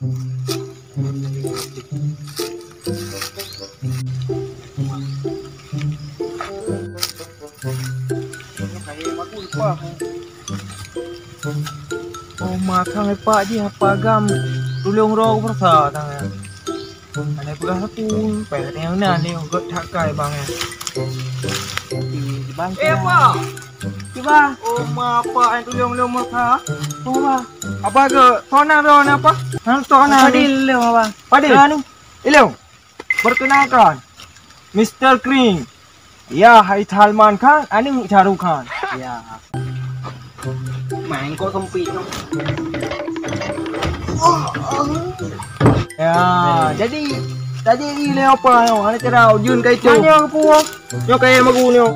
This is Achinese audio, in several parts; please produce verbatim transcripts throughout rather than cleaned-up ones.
Oh, ma kang lepak jih apa agam tulông droe peurasa tangan. Hana peugah aku, payah tanyong na lé gét that kai bang eh. Bang, eh, apa? Kiban? Oh, ma apa yang tulông lôn meuka? Oh, ba. Apa ke? Kau na droe na apa? Hang kau na Fadil lôn apa? Fadil. Ilông. Perkenalkan, Mister Kring. Ya, hai Salman Khan, aneuk Shah Rukh Khan. Ya. Main kok sempit tu. Ya, jadi, jadi ilé apa nyoe? Ada cara ujun kai tu. Nanya apa? Nyoe kai magu nyoe.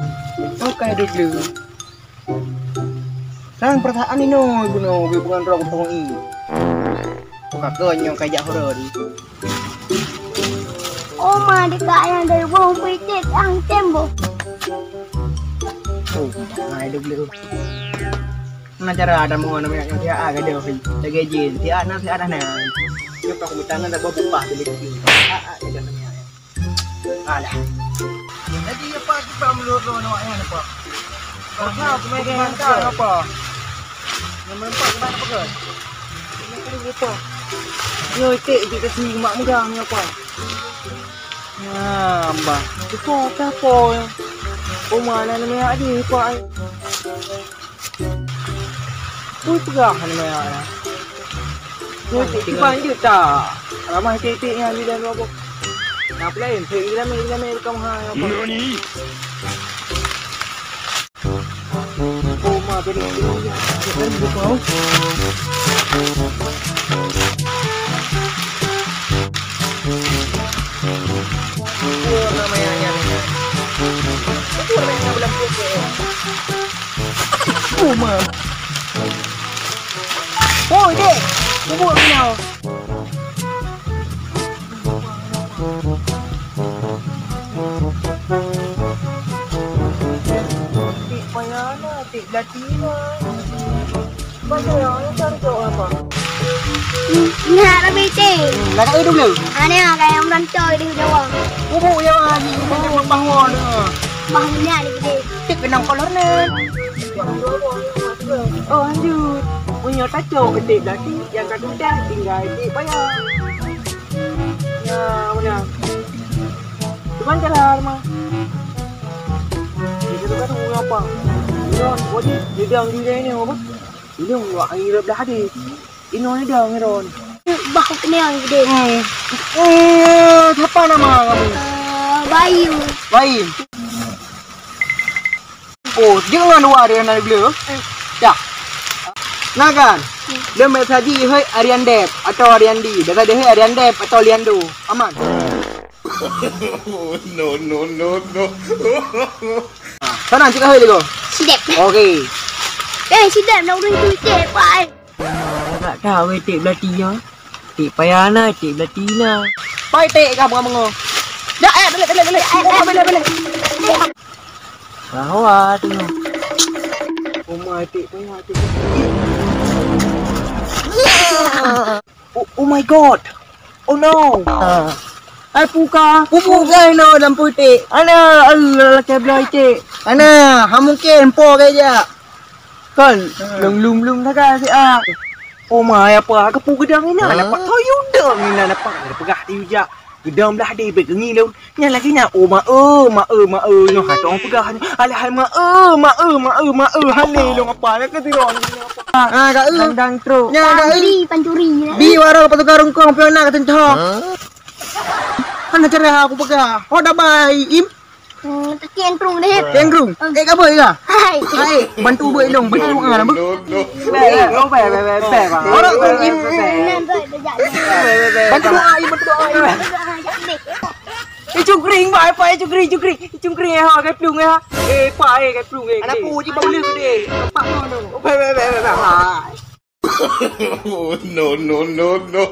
Nyoe kai dulu. Sang perasaan inoe guna hubungan rok tong i. Kakak nyong kajak hura di. Oma dekat yang dari bawah picit ang tembok. Oh, nah, hidup dulu. Nah, cara ada mau namanya dia ada. Lagi jin, dia anak, dia anak. Dia tak utang, tak bawa bupah beli. Ah, ah, dia namanya. Alah. Jadi apa kita menurut lo nak yang apa? Apa aku main dengan kau apa? Yang menempat ke mana apa ke? Ini kali lupa. Yo, itik je kasi mak megang ni apa? Ya, bah. Lupa apa apa ya? Oh, mana nama yang ada apa? Ui, peugah hana maya. Ui, tiban jeuet tak? Ramah tiek-tiek nyan di dalam lubuk. Nah, pelayan, tiek di dalam, di dalam lubuk ha, apa? Nani? Oh, ma, beri dia. Beri dia, kau. Oh, nama yang, yang, yang. Itu orang yang bilang dia, dia. Oh, ma. Oh, dek. Bubuk ni tau. Tik payah lah, tik belati lah. Mana yang cari kau apa? Nak lebih tik. Nak tak hidup dulu? Ada yang kayak merancau di Jawa. Bubuk Jawa ni, bubuk bangun. Bangunnya di gede. Tik kenang kolor ni. Oh, lanjut. Punya kacau ketik belati yang kat udang tinggal di payah. Ya, mana? Cuman jalan mah. Di situ kan ngapa? Ini wajib jadi anggil ini apa? Ini wak air dah ada. Inoe dong, Ron. Bah, kena yang gede. Hmm. Eh, siapa nama kamu? Eh, Bayu. Bayu. Oh, jangan luar dia nak bela. Ya. Nah kan? Dia main saji, hai Arian Dep atau Ariandi. Dia tadi, hai Arian Dep atau Liando. Aman. No, no, no, no. Sana, cakap hai dulu. Sidep. Okey. Eh, sidep nak urus tu, sidep, Pak. Agak tahu eh, tik belati ya. Tik payah na, tik belati na. Pai tik kah bunga-bunga. Dah, eh, balik, balik, balik. Eh, eh, balik, balik. Rawa tu. Uma tik payah, tik. Oh, oh my God. Oh no. Ai puka. Pupu kai no dalam putik. Ana, Allah, laki belah itik. Ana, ha mungkin po kai jak. Kan, lung lung lung sagai si a. Oh mai apa? Kepu gedang ina dapat toyudang ina dapat. Ada peugah tiu jak. Gedang belah deh bek ngi lung. Nyan lagi nyan. Oh ma e, ma e, ma e nyoh hatong peugah nyoh. Alah hai ma e, ma e, ma e, ma e. Hale lung apa? Nak ke tirong. Ah, ka e. Dang truk. Nya ka e. Pancuri, pancuri. Bi warong patuka rungkong piona ka teuntong. Hana cara aku peugah. Oh dah bai im. Hmm, tak keng trung deh. Keng trung. Eh, ka boi ka? Hai. Hai, bantu boi dong, bantu ah. Orang tu im. Bantu doa, bantu doa. Eh, cungkring, bai, pai, cungkring, cungkring. Cungkring, eh, ha, kai plung, eh, ha. Eh, pai, eh, kai plung, eh. Anak pu, ji bau leu deh. Pak, no, no. Bai, bai, bai, bai, bai. No, no, no, no.